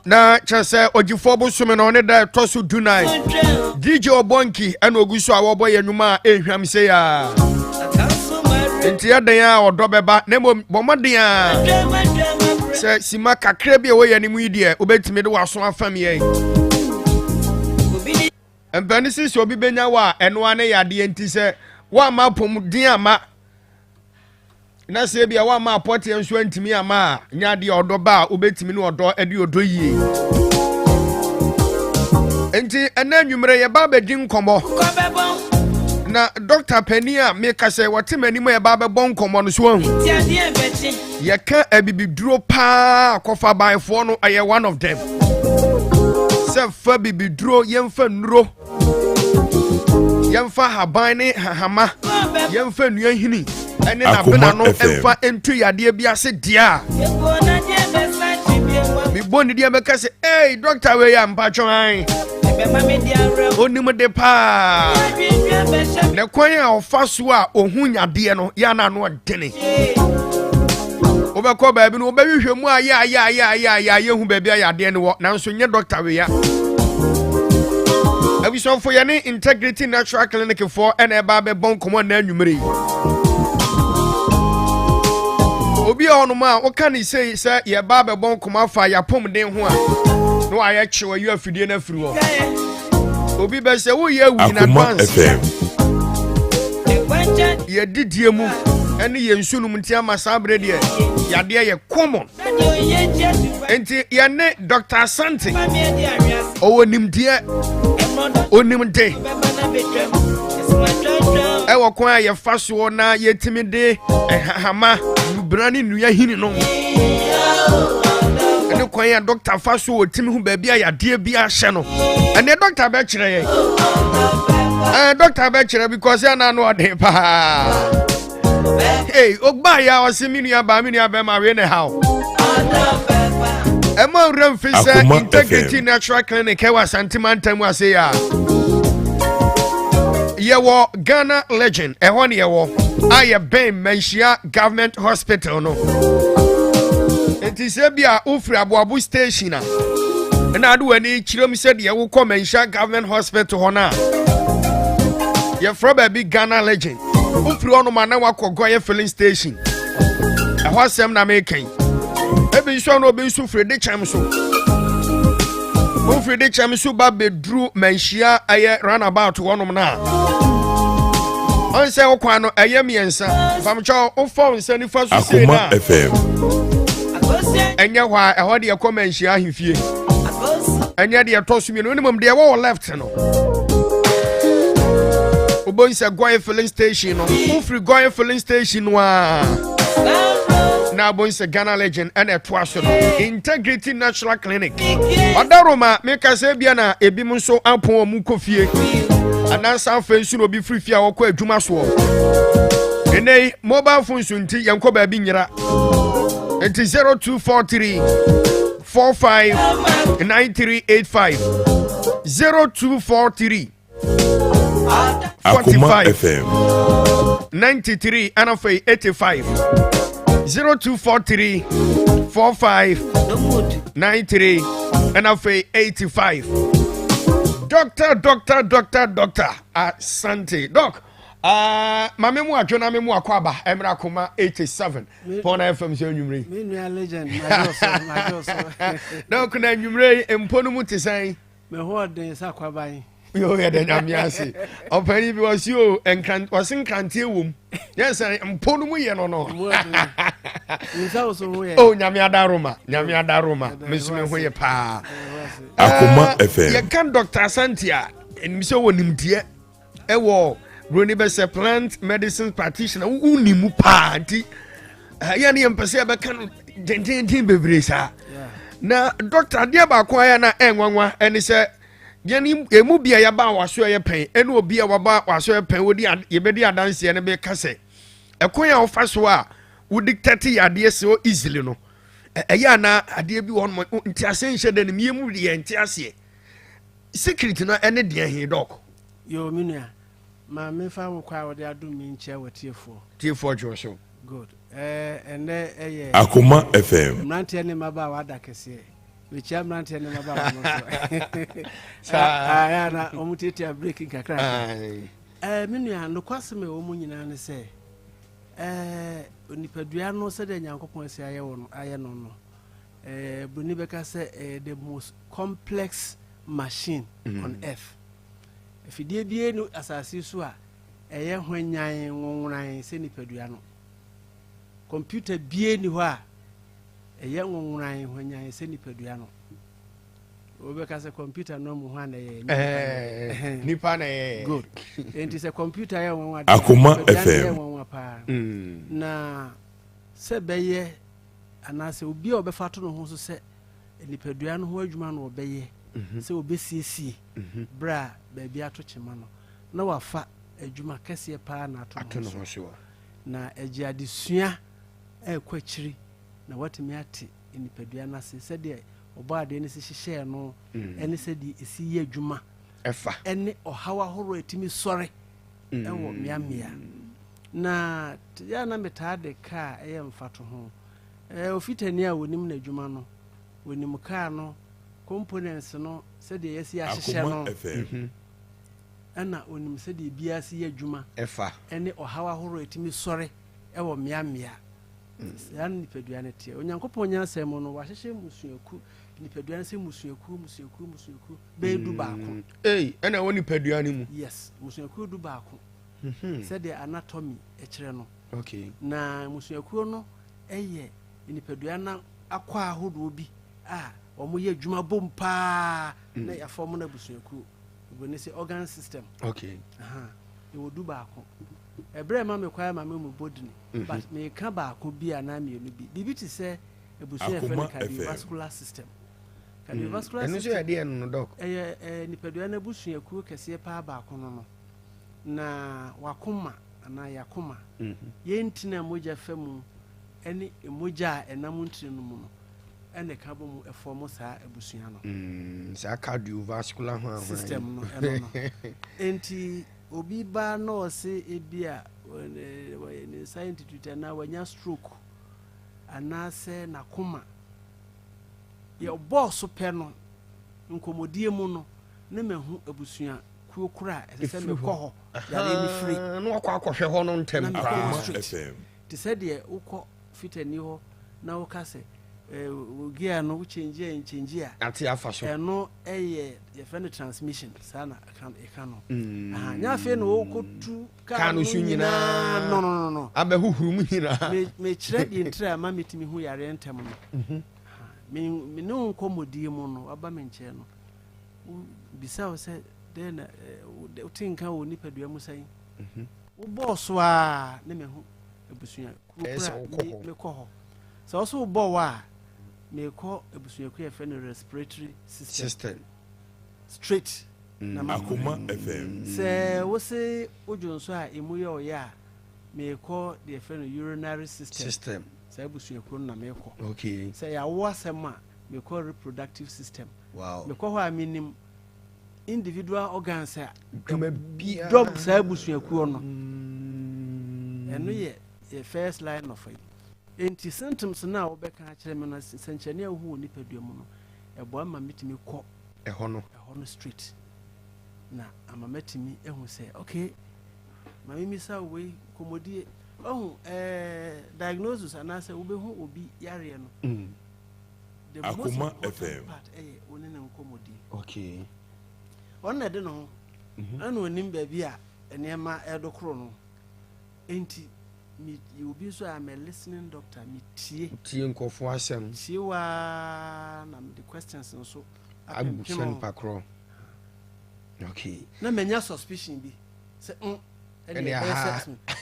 Na kyerɛ sɛ Ɔgyefoɔ bosome no ne da ɛtɔ so 14, DJ Ɔbɔnki ɛna ogu so a wɔbɔ yɛn nnwuma a ɛnhwam sɛ ya. Nti ɛdɛn a ɔdɔ bɛba, na mmom bɔ mmɔden a sɛ sima kakra bi a ɛwɔ yɛn anim yi deɛ, wobɛtumi de w'aso afam yɛn. Mpɛne sɛ obi bɛnya wɔ a, ɛnoa ne yadeɛ. Nti sɛ woamma apɔmuden ama na sɛ ebia woamma apɔteɛ nso antumi ama a, nyɛ adeɛ ɔdɔ ba a wobɛtumi ne ɔdɔ de ɔdɔ yie. Nti ɛnɛ anwummerɛ yɛba abɛdi nkɔmmɔ na dɔkta panin a meka sɛ wɔte m'anim a yɛba abɛbɔ nkɔmmɔ no so ahu. Yɛka abibiduro paa, kɔfa banfoɔ no ɛyɛ one of them, sɛ fa bibiduro, yɛmfa nnuro, yɛmfa haban ne hahama, yɛmfa nnua hini ɛne n'abena no ɛmfa ntu yadeɛ bi ase deɛ a, mebɔ ne deɛ bɛka sɛ, ei, dɔkta wei a mpatwɔn an onim de paa, na kwan a ɔfa so a ɔhu nyadeɛ no yɛ ana ano ɔdene. Wobɛkɔ baabi no, wobɛhwehwɛ mu a yɛ ayɛ ayɛ ayɛ ayɛ ayɛ hu baabi a yadeɛ no wɔ, nanso nyɛ dɔkta wei a. Abusuafo, yɛne Integrity Natural Clinic foɔ ɛna ɛba abɛbɔ nkɔmmɔ nna anwummere yi. Obi a ɔnom a woka ne sei sɛ yɛba abɛbɔ nkɔmmɔ afa yɛapɔmuden ho a, na wayɛ kyew ayi afidie no afiri hɔ. Obi bɛ sɛ woyɛ awu in advance. Yɛdidie mu ɛne yɛn nsu nom nti ama saa berɛ deɛ yadeɛ yɛ common. Nti yɛne Dr Asante, ɔwɔ nimdeɛ, onim de ɛwɔ kwan a yɛfa soɔ na yɛtumi de nhahama, nubena ne nnua hini no, ɛne kwan a dɔkta fa so wɔtumi ho baabi a yadeɛ bi ahyɛ no. Ɛneɛ dɔkta bɛkyerɛ yɛn, ɛɛ dɔkta bɛkyerɛ because ɛna no ɔden paa. Hey, ogba ya ɔse me nua baa, me nua bɛma wei ne haw. Ɛma nwura mfi sɛ Integrity Natural Clinic ɛwɔ Asante mantam ase yɛ a yɛwɔ Ghana Legend ɛhɔ ne yɛwɔ a yɛbɛn Manhyia Government Hospital no. Nti sɛ bi a wofiri Aboabo station a ɛna ade w'ani kyerɛ mu sɛdeɛ wokɔ Manhyia Government Hospital hɔ no a, yɛfrɛ baabi Ghana Legend. Wofiri hɔnom a na wakɔ Gɔyɛ filling station ɛhɔ. Asɛm na meka yi, ebi nso na obi nso firi de kyɛm so, wofiri de kyɛm so ba bɛduru Manhyia ɛyɛ roundabout hɔnom no a, ɔn sɛ wo kwan no ɛyɛ mmiɛnsa. Famkyɛ wofa wo nsa nifa so sei no a, ɛnyɛ hɔ a, ɛhɔ deɛ ɛkɔ Manhyia ahemfie. Ɛnyɛ deɛ ɛtɔ so mmienu no mmom deɛ ɛwɔ wɔ left no, wobɛhu sɛ Goil filling station no. Wofiri Goil filling station no a, na wobɛhu sɛ Ghana Legend ɛna ɛtoa so no, Integrity Natural Clinic. Ɔdaroma meka sɛ bia na ebi mu nso apɔn ɔmu kɔ fie, anaasɛ afei nso na obi firi fie a wɔkɔ adwuma soɔ. Ɛnɛ yi mobile phones nti yɛnkɔ baabi nyera. Nti 0243 45 9385, 0243 45 FM 93 ɛna afei 85, 0243 45 93 ɛna afei 85. Doctor, doctor, doctor, Doctor Asante, doc, maame mu adwo na me mu akɔ aba ɛmra Akoma 87 pɔn FM sɛ anwummerɛ yi. Me nua Legend, madwo so, madwo so. Doc, na anwummerɛ yi mpo no mu te sɛn? Me ho ɔden sɛ akwaban. Yo, yɛda Nyame ase. Ɔpani bi wɔse o nkran, wɔse nkranteɛ wom yɛn sɛ mpo no mu yɛ no. Mu ɔden. Nsa wo so ho yɛ? O, Nyame adaroma, Nyame adaroma, me nso me ho yɛ paa. Akoma FM. Yɛka Dr Asante a, ɛnim sɛ wɔ nimdeɛ ɛwɔ buroni bɛ sɛ plant medicine practitioner, wonim mu paa. Nti yɛ ne yɛmpɛ sɛ yɛbɛka no dendenden bebree saa. Na doctor, adeɛ baako ayɛ na ɛnwanwa ɛne sɛ yɛn emu bi a yɛba waso ɛyɛ pɛn, ɛne obi a waba waso ɛyɛ pɛn, wodi yɛbɛdi adanseɛ no bɛka sɛ ɛkwan a wɔfa so a wodi tɛte yadeɛ so easily no, ɛyɛ ana adeɛ bi wɔ hɔ nti aseɛ nhyɛ dɛ no mie mu deɛ nte aseɛ. Secret no ɛne deɛ he, doc? Yo, me nua, ma memfa wo kɔ a wɔde adom me nkyia wɔ tiefoɔ. Tiefoɔ dwo so. Good. Ɛnɛ ɛyɛ Akoma FM. mmeranteɛ ne mmabaawa ada kɛseɛ. Mekyia mmeranteɛ ne mmabaawa no so. Saa. Ayɛ na wɔn tiatia break nkakra. Aye. Me nua, nokwasɛm a ɛwɔ mu nyinaa ne sɛ onipadua no, sɛdeɛ Nyankopɔn asi ayɛ wɔ no, ayɛ no, broni bɛka sɛ ɛyɛ the most complex machine on earth. Afidie bie no asase yi so a ɛyɛ hwanyan nwonworan sɛ nipadua no. Computer bie ni hɔ a ɛyɛ nwonworan hwanyan sɛ nipadua no. Wobɛka sɛ computer no mu ho ana ɛyɛ nipa na ɛyɛ. Nipa na ɛyɛ. Good. Nti sɛ computer yɛ nwanwa deɛ, Akoma nipadua no yɛ FM. nwanwa paa. Na sɛ bɛyɛ anaasɛ obi a ɔbɛfa to ne ho so sɛ nipadua no ho adwuma no ɔbɛyɛ sɛ ɔbɛsiesie berɛ a baabi ato kyema no, na wafa adwuma kɛseɛ paa na ato ato ne ne ho ho so. so. Na ɛgye adesua a ɛkɔ akyiri na watumi ate nipadua no ase, sɛdeɛ ɔbɔ adeɛ no si hyehyɛɛ no ɛne sɛdeɛ ɛsi yɛ adwuma ɛfa ɛne ɔhaw ahorow a ɛtumi sɔre ɛwɔ mmeammea. Na yɛ na metaa de kaa ɛyɛ mfato ho. Ofitani a wɔnim n'adwuma no, wɔnim kaa no components no, sɛdeɛ yɛsi ahyehyɛ Akoma no, FM. ɛna onim sɛdeɛ biara si yɛ adwuma ɛfa ɛne ɔhaw ahorow a ɛtumi sɔre ɛwɔ mmeammea. Saa no nipadua no teɛ. Onyankopɔn nyansa mu no, wahyehyɛ mmusuaku, nipadua no sɛ mmusuakuo, mmusuakuo, mmusuakuo bɛyɛ 11. Ei, ɛna ɛwɔ nipadua no mu? Yes, mmusuakuo 11, sɛdeɛ anatomy ɛkyerɛ no. Na mmusuakuo no ɛyɛ nipadua no akɔ ahodoɔ bi a wɔn yɛ adwuma bom paa na yɛafa wɔn no abusuakuo. Obìnrin sɛ organ system. Aha, ɛwɔ 11. Ɛberɛ ma me kwan ma me mu bɔ dini, but meka baako bi anaa mmienu bi. Biribi te sɛ abusua yɛfrɛ no Akoma FM. cardiovascular system. Cardiovascular Ɛno nso system yɛ deɛ no, doc? Ɛyɛ nipadua no abusuakuo kɛseɛ paa baako no. Na wakoma anaa yakoma, yɛn ntini a mogya fa mu ɛne mogya a ɛnam ntini no mu no, ɛna ɛka bɔ mu ɛfɔm saa abusua no. Saa cardiovascular ho ahoa yi. System no, ɛno no. Nti obi ba na ɔse ebi a wɔyɛ ne nsa ntututu anaa wanya stroke anaasɛ n'akoma yɛ ɔbɔɔ so pɛ no, nkɔmmɔdie mu no ne mahu abusua kuo koro a ɛsɛ sɛ Ɛfiri mekɔ hɔ yare ne firi. Ahaa, na wakɔ akɔhwɛ hɔ no ntɛm Na mekɔ koraa. hɔ Akoma straight. FM. Te sɛ deɛ wokɔ fitani hɔ na woka sɛ wo gear no wokyɛngyi a nkyɛngyi a ate afa so. Ɛno ɛyɛ yɛfrɛ no transmission, saa na ɛka no. Aha, nyɛ afei na wɔkɔtu Kaa no so nyinaa. No, no, no, no. Abɛhohoro mu nyinaa. Mekyerɛ deɛ ntiri a ma metumi hu yareɛ ntɛm no. Aha, me ne wo nkɔmmɔdie mu no, waba me nkyɛn no, bisa wo sɛ dɛn na wote nka wɔ nipadua mu sɛn. Wobɔɔ so a ne mehu abusua kuo Ɛyɛ sɛ koro a wokɔ hɔ. mekɔ hɔ. Sɛ wo so wobɔ wɔ a, mekɔ abusuakuo a yɛfrɛ no respiratory system system straight na makɔ. Akoma FM. Sɛ wo se wodwo nso a ɛmu yɛ ɔyɛ a, mekɔ deɛ yɛfrɛ no urinary system. System. Saa abusuakuo no na mekɔ. Sɛ yɛawo asɛm a, mekɔ reproductive system. Mekɔ hɔ a, menim individual organs a dwuma biara dɔm saa abusuakuo no. Ɛno yɛ first line of it. Nti symptoms no a wobɛka akyerɛ me no, nsɛnkyerɛnne a wohu wɔ nipadua mu no, ɛboa ma metumi kɔ ɛhɔ no. Ɛhɔ no straight na ama matumi ahu sɛ okay, ma memisa wo wei nkɔmmɔdie ɔhu diagnosis anaasɛ wobɛhu obi yareɛ no. The most Akoma important FM. part ɛyɛ wo ne ne nkɔmmɔdie. Ɔno na ɛde ne ho ɛna onim baabi a nneɛma ɛdo koro no. Nti me yɛ obi nso a I'm a listening doctor, metie. Tie nkɔfoɔ asɛm. Tie waa na mede questions nso abusa apempem nipa korɔ, okay. Na manya suspicion bi sɛ ɛne Ɛne ɛbɛyɛ aha.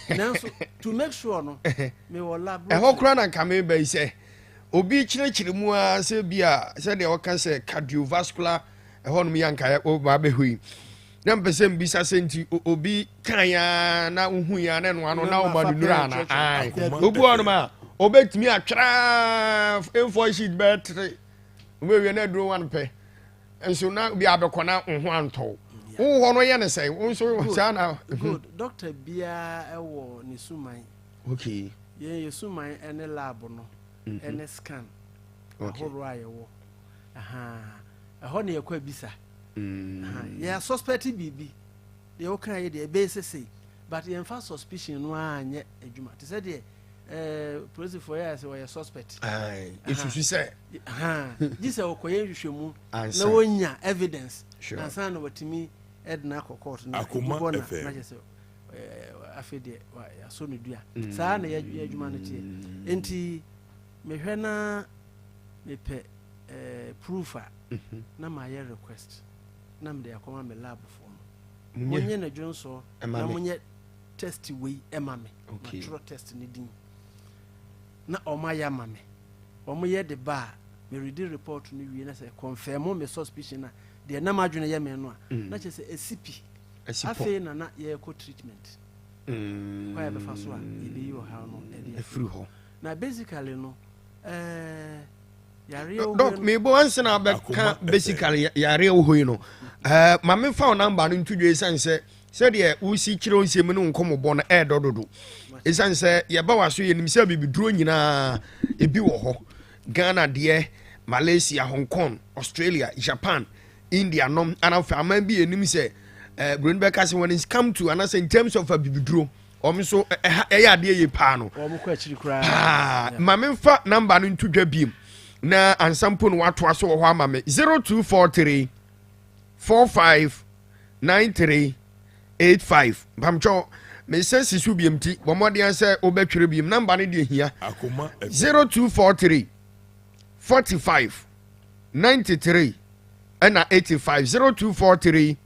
sɛ nanso to make sure no, mewɔ laboratory. Ɛhɔ koraa na nka meba yi sɛ obi kyerɛkyerɛ mu a, sɛ bi a sɛdeɛ wɔka sɛ cardiovascular ɛhɔ nom yɛ anka wɔba abɛhɔ yi, na mpɛ sɛ mbisa sɛ nti obi kan ya na wohu ya na ɛno ano na Na woma mafa no nnura pɛn ana kyerɛkyerɛ. ae. Akoma Obi wɔ nom FM. a obɛtumi atwerɛ A4 sheet bɛyɛ tere, wobɛwie na aduro one pɛ nso na bi abɛkɔ na wo ho antɔ wo hɔ no, yɛ ne sɛn wo nso Good. saa na? Good. Doctor biara ɛwɔ ne suman. Yɛn yɛ suman ɛne lab no ɛne scan ahoroɔ a yɛwɔ. Aha. Ɛhɔ na yɛkɔ abisa. Yɛ suspect biribi deɛ, woka yɛ deɛ ɛbɛyɛ sesei, but yɛmfa suspicion no a nyɛ adwuma te sɛ deɛ polisifoɔ yɛ sɛ wɔyɛ suspect. Ɛsusu sɛ gye sɛ wɔkɔyɛ nhwehwɛmu na wɔnya evidence ansa na wɔtumi ɛdena akɔ court na Akoma ɛbɔ na FM. Na kyerɛ sɛ afei deɛ yɛasɔ no dua. Saa na yɛ adwuma no teɛ. Nti mehwɛ na mepɛ proof a, na mayɛ request na mede akɔma me labfoɔ no, monyɛ no dwonsɔ Ɛma na me. Monyɛ test wei ɛma me. Matwerɛ test ne din na ɔmo ayɛ ama me. Ɔmo yɛ de ba a, meredi report no wie na sɛ confirm me suspicion a, deɛ nam adwene yɛ me no a, na kyerɛ sɛ ɛsi pi. Ɛsi pɔ. Afei na yɛrekɔ treatment kwan a yɛbɛfa so a yɛbɛyi ɔhaw no ɛde afiri hɔ. Na basically no, yareɛ wɔ Doc, hɔ no- mebo ansa na Akoma bɛka FM. basically yareɛ wɔ hɔ yi no, ma memfa wo number no nto dwa, ɛsiane sɛ sɛdeɛ wosi kyerɛ wo nsɛm ne wo nkɔmmɔbɔ no ɛɛdɔ dodo, ɛsiane sɛ yɛba wa so, yɛnim sɛ bibiduro nyinaa ebi wɔ hɔ, Ghana deɛ, Malaysia, Hong Kong, Australia, Japan, India nom anafɛ aman bi yɛnim sɛ buroni bɛka sɛ when it's come to anaasɛ in terms of abibiduro, ɔmo nso ɛyɛ adeɛ yie paa no. Wɔn kɔ akyiri koraa. Paa. Ma memfa number no nto dwa biem na ansa mpo no watoa so wɔ hɔ ama me: 0243 45 93 85. Mpamkyɛw, mesɛ si so biem nti bɔ mmɔden sɛ wobɛtwerɛ biem. Number no deɛ hia. Akoma FM. 0243 45 93 ɛna 85. 0243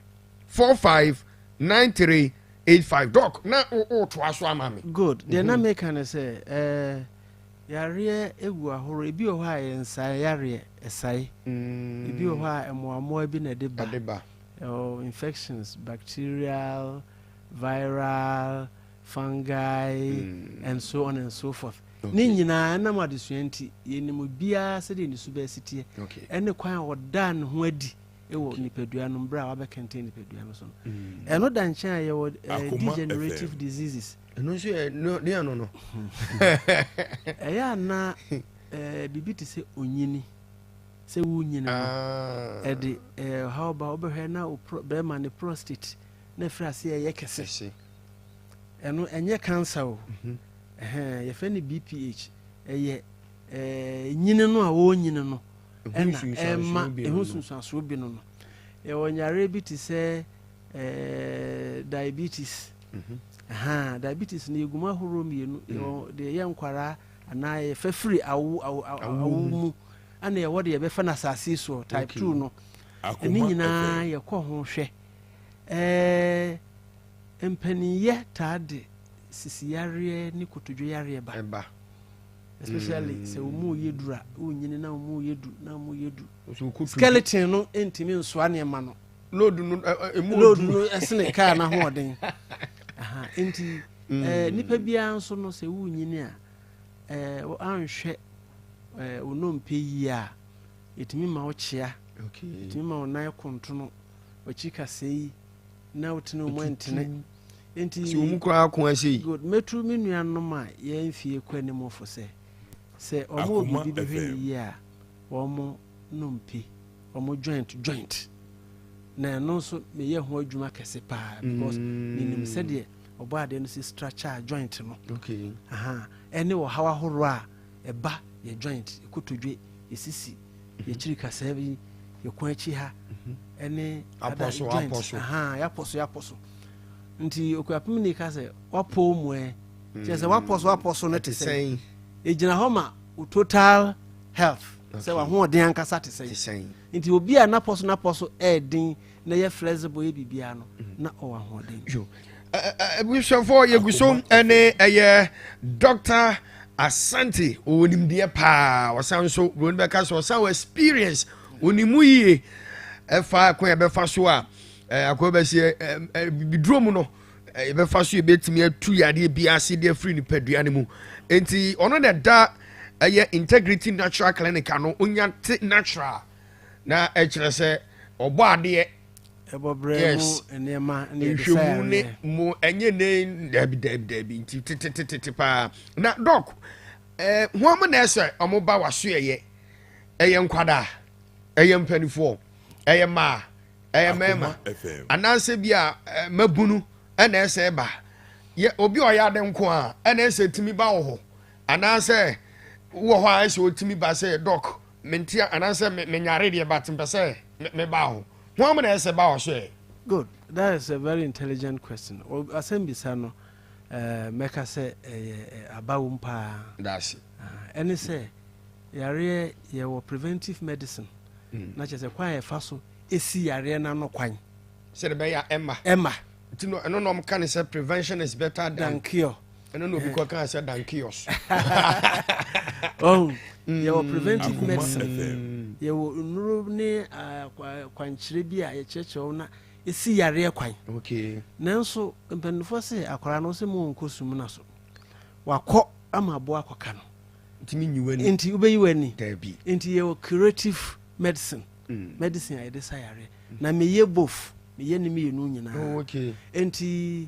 45 93 85. Doc, na wotoa so ama me. Good. Deɛ na meka ne sɛ yareɛ egu ahorow. Ebi wɔ hɔ a yɛ nsae yareɛ, ɛsae. Ebi wɔ hɔ a mmoamoa bi na ɛde ba. Ɛde ba. Ɛwɔ infections, bacterial, viral, fungi and so on and so forth. Ne nyinaa ɛnam adesua nti yɛnim biara sɛdeɛ ne su bɛsi teɛ ɛne kwan a ɔdaa ne ho adi ɛwɔ nipadua no mmerɛ a wabɛkɛntɛn nipadua no so no. Ɛno da nkyɛn a, yɛwɔ Akoma degenerative FM. diseases. Ɛno nso yɛ ne ɛno no. Ɛyɛ ana biribi te sɛ onyini, sɛ wonyini no, ɛde ɔhaw ba. Wobɛhwɛ na wo bɛrima ne prostate na ɛfiri ase ɛyɛ kɛse. Kɛse. Ɛno ɛnyɛ cancer o. Ɛhɛn, yɛfrɛ no BPH. Ɛyɛ nyini no a wɔnyini no ɛho ɛna nsunsuansoɔ ɛma bi ɛho no no. Nsunsuansoɔ bi no, yɛwɔ nyareɛ bi te sɛ diabetes. Aha, diabetes no yɛgu mu ahoroɔ mmienu. Yɛwɔ deɛ ɛyɛ nkwaraa anaa yɛfɛ firi awo awo mu, ɛna yɛwɔ deɛ yɛbɛfa no asase soɔ, type 2 no. Ɛne Akoma nyinaa FM. yɛkɔ ho hwɛ. Mpaniyɛ taa de sisiyareɛ ne kotodwe yareɛ ba. Ɛba. Especially sɛ wo mu yɛ duru a, wonyini na wo mu yɛ du na wo mu yɛ du, so kotodwe. Skeleton no ntumi nsoa nneɛma no. Load no emu load odu. No ɛsene kaa n'ahoɔden. Aha, nti nipa biara nso no, sɛ wonyini a, wo anhwɛ wo nnompe yie a, ɛtumi ma wo kyea, ɛtumi ma wo nan kontono, wakyi kasɛe yi na wotene wo mu ɛntene nti. Sɛ wɔn mu koraa ko ase yi. Good. Mɛtu me nuanom a yɛn fie kɔ anim fo sɛ ɔmo wɔ Akoma biribi bɛhwɛ ne FM. yie a, wɔn nnompe, wɔn joint na ɛno nso meyɛ ho adwuma kɛse paa because menim sɛdeɛ ɔbɔ adeɛ no sɛ structure joint no. Aha, ɛne ɔhaw ahoroɔ a ɛba yɛ joint, yɛkotodwe, yɛsisi, yɛkyiri kasaa bi, yɛkɔn akyi ha ɛne Apɔ other so, joint. apɔ so. Aha, yɛapɔ so, yɛapɔ so. Nti Okuapem ni ka sɛ wapɔ mu ɛ kyerɛ sɛ wapɔ so, wapɔ so no te ɛte sɛ sɛn? Ɛgyina hɔ ma wo total health, sɛ wahoɔden ankasa te te sɛn. Sɛn? Nti obi a napɔ so, napɔ so ɛɛden na yɛ flexible, yɛ biribiara no na ɔwɔ ahoɔden. Yo, abusuafoɔ, yɛgu so ɛne ɛyɛ Dr Asante. Ɔwɔ nimdeɛ paa, ɔsan nso buroni bɛka sɛ ɔsan wɔ experience, ɔnim yie ɛfa kwan yɛbɛfa so a akɔ bɛsi biduro mu no, yɛbɛfa so yɛbɛtumi atu yadeɛ bi ase de afiri nipadua no mu. Nti ɔno na ɛda ɛyɛ Integrity Natural Clinic ano. Onya te natural na ɛkyerɛ sɛ ɔbɔ adeɛ. Ɛbɔ brɛ mu nneɛma ne yɛde sa nhwɛmu ne yareɛ. Mu ɛnyɛ ne dabi dabi dabi. Nti tetetete paa na Doc, wɔn mo na ɛsɛ ɔmo ba waso, ɛyɛ nkwadaa Ɛyɛ mpanimfoɔ, ɛyɛ mmaa, ɛyɛ mmarima, anaasɛ bi a mabunu ɛna ɛsɛ ba yɛ obi a ɔyɛ ade nko a ɛna ɛsɛ tumi ba wɔ hɔ, anaasɛ wɔ hɔ a ɛsɛ otumi ba sɛ, "Doc, mente anaasɛ menyare deɛ, but mpɛ sɛ meba hɔ ho am na ɛsɛ ba wɔ so ɛ?" Good, that is a very intelligent question. Asɛm bisa no, mɛka sɛ ɛyɛ aba wom paa. Daase. Ɛne sɛ yareɛ, yɛwɔ preventive medicine, na kyerɛ sɛ kwan a yɛfa so ɛsi yareɛ no ano kwan sɛde bɛyɛ a ɛma ɛma. Nti no, ɛno na ɔmka ne sɛ prevention is better than than cure. Ɛno na obi kɔ kaa sɛ than cures. Oh, yɛwɔ preventive Akoma medicine. FM. Yɛwɔ nnuro ne kwankyerɛ bi a yɛkyerɛkyerɛ wo na ɛsi yareɛ kwan. Nanso mpanimfoɔ sɛ akwaraa no sɛ mu nkɔ sum na so wakɔ ama aboa akɔka no. Ntumi nyi w'ani. Nti wobɛyi w'ani. Daabi. Nti yɛwɔ curative medicine, medicine a yɛde sa yareɛ, na meyɛ both, meyɛ ne mmienu nyinaa. Nti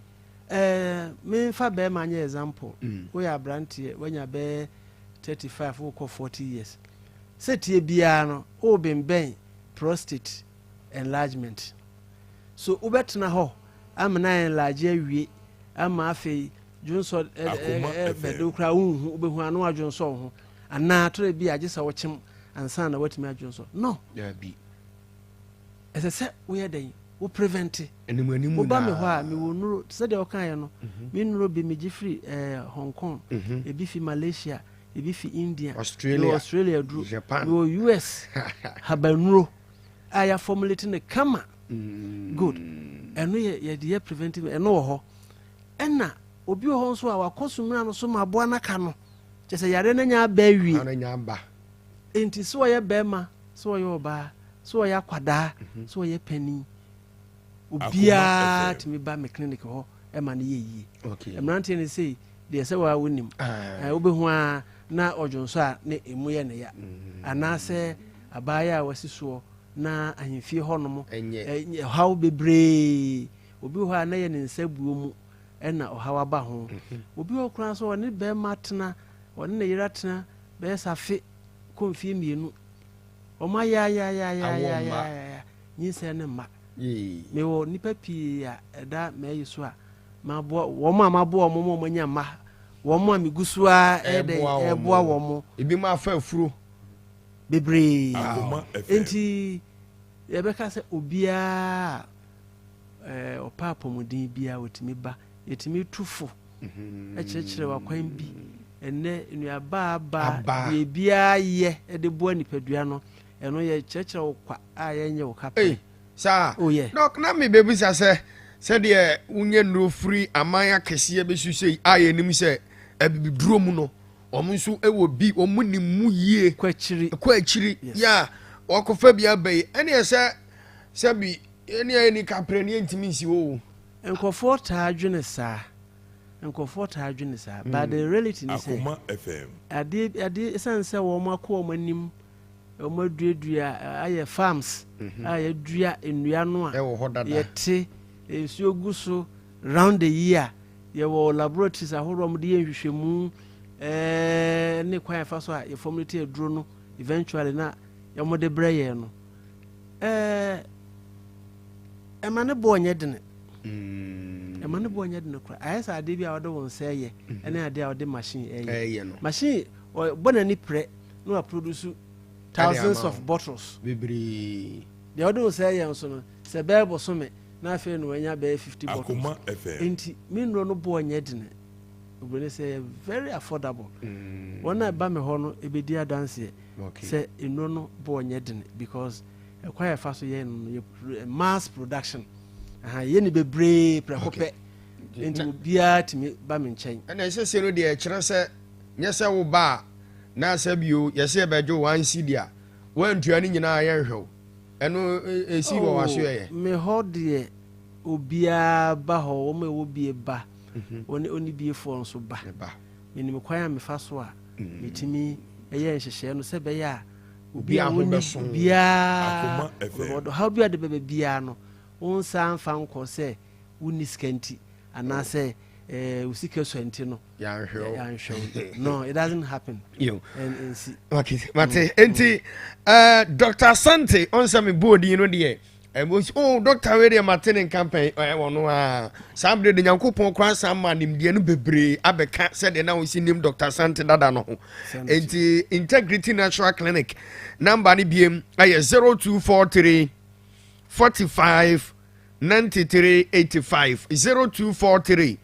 memfa bɛrima nyɛ example. Woyɛ aberanteɛ, woanya bɛɛ 35 wokɔ 40 years, sɛtie biara no wobembɛn prostate enlargement, so wobɛtena hɔ ama na enlarge awie ama afei dwonsɔ Akoma FM. bɛde koraa wonhu, wobɛhu ano adwonsɔ wo ho anaa tɔrɔ bi agye sɛ wokyem ansa na woatumi adwonsɔ no. Daabi. Ɛsɛ sɛ woyɛ dɛn? Wo prevent. Anim anim. Woba me hɔ a, mewɔ nnuro sɛdeɛ wokaeɛ no. Me nnuro bi megye firi Hong Kong, ebi fi Malaysia, ebi fi India. Australia. Mewɔ Australia duro. Japan. Mewɔ US habanuro a yɛaformulate no kama. Good, ɛno yɛ yɛde yɛ preventive. Ɛno wɔ hɔ, ɛna obi wɔ hɔ nso a wakɔ sumina no so ma aboa n'aka no, kyɛ sɛ yare no nya aba awie. Ana nya aba. Nti sɛ ɔyɛ bɛrima, sɛ ɔyɛ ɔbaa, sɛ ɔyɛ akwadaa, sɛ ɔyɛ panin, obiara FM. tumi ba me clinic hɔ ɛma no yɛ yie. Mmeranteɛ no sei deɛ, sɛ waa wonim, wobɛhu a na ɔdwonso a ne ɛmu yɛ ne ya, anaasɛ abaayɛ a wasi soɔ na ahemfie hɔnom ɛnyɛ. Ɔhaw bebree. Obi wɔ hɔ a na yɛ ne nsa buo mu ɛna ɔhaw aba ho. Obi wɔ koraa so, ɔne bɛrima tena, ɔne ne yere atena bɛyɛ safe kɔ mfie 2, ɔmo ayɛ ayɛ ayɛ ayɛ Awɔ ayɛ ayɛ mma. ayɛ ayɛ, nyinsɛn ne mma. Yee. Mewɔ nipa pii a ɛda mɛyi so a maboa wɔn, a maboa wɔn ma wɔn anya mma, wɔn a megu so a ɛyɛ dɛ ɛboa wɔn. Ɛboa wɔn. Ebi mu afa afuro. Bebree. Akoma FM. Nti yɛbɛka sɛ obiara ɔpɛ apɔmuden biara wɔtumi ba, yɛtumi tu fo, ɛkyerɛkyerɛ wakwan bi. Ɛnɛ nnuaba aba, Aba. deɛ biara yɛ ɛde boa nipadua no, ɛno yɛkyerɛkyerɛ wo kwa a yɛnyɛ wo kapɛ. Ei, saa. Oh, yeah. Doc, na mebɛbisa sɛ sɛdeɛ wonyɛ nnuro firi aman akɛseɛ bɛsu sei a yɛnim sɛ abibiduro mu no, ɔmo nso wɔ bi, ɔmo nim mu yie. Kɔ akyiri. Kɔ akyiri. Yes. Yɛ a wɔkɔfa bi aba yi, ɛneɛ sɛ sɛbi ɛne ɛyɛ ni kaprɛ ne yɛntumi nsi hɔ o. Nkɔfoɔ taa dwene saa, nkɔfoɔ taa dwene saa, but the reality ni sɛ Akoma FM. adeɛ adeɛ, ɛsiane sɛ wɔn akɔ wɔn anim, wɔn aduadua ayɛ farms a yɛdua nnua no a ɛwɔ hɔ dada. Yɛte nsuo gu so round the year. Yɛwɔ laboratories ahoroɔ a wɔde yɛ nhwehwɛmu ne kwan yɛfa so a yɛformulate aduro no, eventually na yɛmode brɛ yɛn no, ɛma ne boɔ nyɛ dene. Ɛma ne boɔ nyɛ dene kora. Ayɛ sɛ adeɛ bi a wɔde wɔn nsa ɛyɛ ɛne adeɛ a wɔde machine ɛyɛ. Ɛyɛ no. Machine ɔbɔ n'ani prɛ na wa produce thousands ama of wo. bottles. Bebree. Deɛ wɔde wɔn nsa ɛyɛ nso no, sɛ bɛyɛ bɔsome na afei na wanya bɛyɛ 50 bottles. Akoma FM. Nti me nnuro no boɔ nyɛ dene. Oburoni sɛ ɛyɛ very affordable. Wɔn a ɛba me hɔ no ebedi adanseɛ sɛ nnuro no boɔ nyɛ dene because ɛkwan yɛfa so yɛ no no yɛ mass production. Aha, yɛ ne bebree prɛko pɛ, nti obiara tumi ba me nkyɛn. Ɛna ɛsɛ sɛ no deɛ, ɛkyerɛ sɛ nyɛ sɛ wo ba a na sɛ bio yɛsɛ yɛbɛgye wo 1 cedi a woantua no nyinaa yɛnhwɛ wo. Ɛno ɛsi wɔ w'aso yɛyɛ. Me hɔ deɛ, obiara ba hɔ, wɔn a ɛwɔ bie ba, wɔne ɔne biefoɔ nso ba. Ɛba. Menim kwan a mefa so a metumi ɛyɛ nhyehyɛeɛ no sɛ ɛbɛyɛ a Obi a a ho wɔnni bɛso. Obiara Akoma FM. ɔdɔ haw bi a de bɛbɛ biara no, wo nsa mfa nkɔ sɛ wonni sika nti anaasɛ Wo sika sua nti no yɛanhwɛ wo. No, it doesn't happen. Yo. Nsi. Okay, mate. Enti Dr. Sante ɔnsɛ me bɔɔ din no deɛ, oh, doctor wei deɛ mate ne nka pɛn. Ɛwɔ no a saa bere de Nyankopɔn koraa san ma nimdeɛ no bebree abɛka sɛdeɛ na wosi nim Dr. Sante dada no ho. Enti Integrity Natural Clinic number no biem ɛyɛ 0243 45 93 85, 0243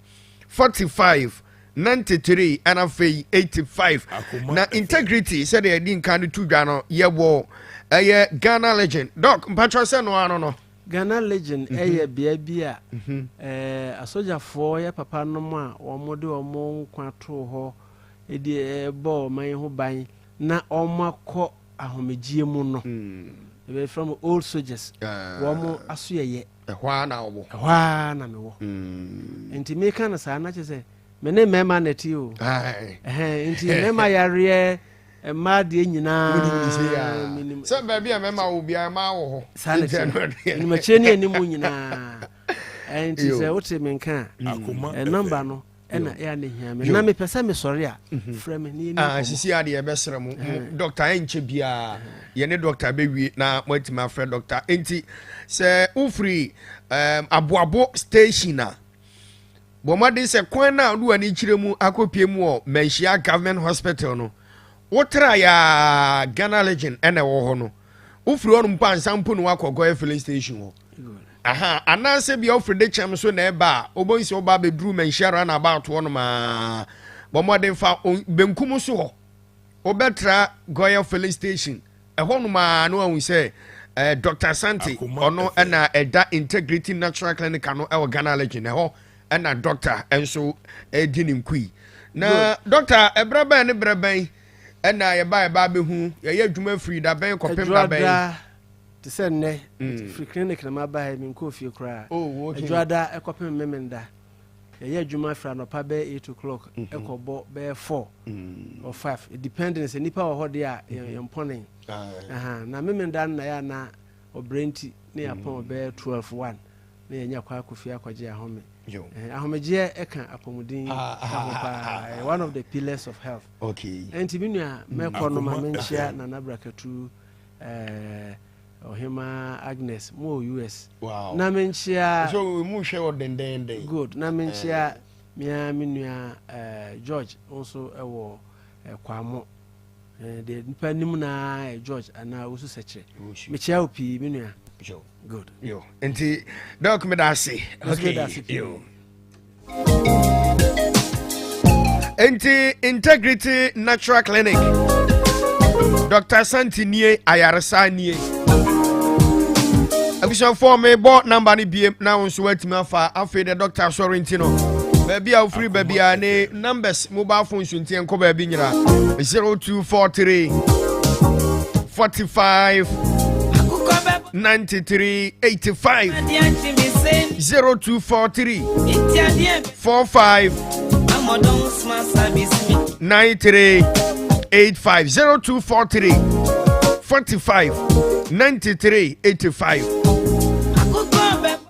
45 93 ɛna afei 85. Na Integrity, sɛdeɛ yɛdi nka no to dwa no, yɛwɔ ɛyɛ Ghana Legend. Doc, mpatwɛ sɛ no ano no. Ghana Legend ɛyɛ bea bi a asogyafoɔ yɛ papa nom a wɔn de wɔn nkwa too hɔ de ɛbɔ ɔman ho ban na wɔn akɔ ahomegyeɛ mu no, yɛbɛfrɛ mo old soldiers, wɔn aso yɛyɛ. Ɛhɔ a na wɔwɔ. Ɛhɔ a na mewɔ. Nti meka no saa na kyerɛ sɛ me ne mmarima na ɛte o. Nti mmarima yareɛ, mmaa deɛ nyinaa. Sɛ baabi a mmarima wɔ biara, mmaa wɔ hɔ. Saa na kyerɛ animakyerɛ ne anim nyinaa. Nti sɛ wote me nka a, number no ɛna ɛyɛ ne hia me na mepɛ sɛ mesɔre a, frɛ me ne yɛni. Sisi adeɛ yɛbɛsrɛ mo, doctor, ɛnkyɛ biara yɛne doctor bɛwie na moatumi afrɛ doctor. Enti sɛ wofiri Aboabo station a, bɔ mmɔden sɛ kwan no a wode w'ani kyerɛ mu akɔpie mu wɔ Manhyia Government Hospital no, wotra yɛ Ghana Legend ɛna ɛwɔ hɔ no. Wofiri hɔ no mpo ansa mpo no wakɔ Goil filling station hɔ aha, anaasɛ bia wofiri de kyɛm so na ɛba a, wobɛhu sɛ woba bɛduru Manhyia roundabout hɔ nom a, bɔ mmɔden fa benkum so hɔ, wobɛtra Goil filling station ɛhɔ nom a no ahu sɛ Dr. Sante ɔno ɛna ɛda Integrity Natural Clinic ano ɛwɔ Ghana Legend ɛhɔ, ɛna doctor nso ɛdi ne nkui. Na doctor, ɛbrɛ bɛn ne brɛ bɛn ɛna yɛba abɛhu yɛyɛ adwuma, firi da bɛn kɔpem da bɛn? Adwoada te sɛ nnɛ, firi clinic na maba ha, menkɔɔ fie koraa. Adwoada ɛkɔpem Memenda yɛyɛ adwuma firi anɔpa bɛyɛ 8 o'clock ɛkɔbɔ bɛyɛ 4 or 5, depending sɛ nipa wɔ hɔ deɛ a yɛmpɔne. Na Memenda no na yɛ ana ɔbrɛ nti ne yɛapɔn bɛyɛ 12, 1 na yɛnya kɔ akɔ fie akɔgye ahome. Ahomegyeɛ ɛka apɔmuden ho paa, one of the pillars of health. Ɛnti me nua, mɛkɔ no ma menkyia Nana Brakatu, Ɔhema Agnes mo wɔ US. Na menkyia so mu hwɛ wɔ dendenden. Good. Na menkyia mea me nua George nso ɛwɔ Kwamo, deɛ nipa nim naa yɛ George anaa Wosu Sɛkyerɛ. Mekyia wo pii, me nua. Good. Yo, nti Doc, meda ase. Okay, yo, nti Integrity Natural Clinic, Dr. Santi nie, ayaresa nie. Abusuafoɔ, mebɔ number no biem na wo nso woatumi afa. Afei de doctor asɔre nti no, baabi a wofiri baabi a ne numbers, mobile phone so nti ɛnkɔ baabi nyina. 0243 45 93 85, 0243 45 93 85, 0243 45 93 85.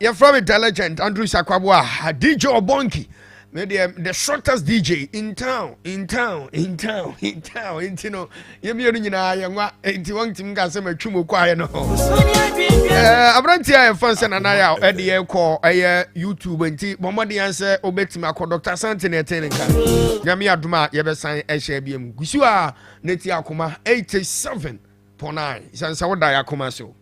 Yɛfrɛ me The Legend Andrew Sakwaboa, DJ Ɔbɔnki. Me deɛ, the shortest DJ in town, in town, in town, in town. Nti no yɛmmienu nyinaa yɛnwa, nti wɔntumi nka sɛ matwi mu kɔayɛ no. Aberanteɛ a yɛfa sɛ Nana yɛ a ɛde yɛkɔ ɛyɛ YouTube, nti bɔ mmɔden sɛ wobɛtumi akɔ. Dr. Sante ne ɛte ne nka. Nyame adom a, yɛbɛsan ɛhyɛ biam gu so a ne ti Akoma 87.9 sɛne sɛ woda yɛ akoma so.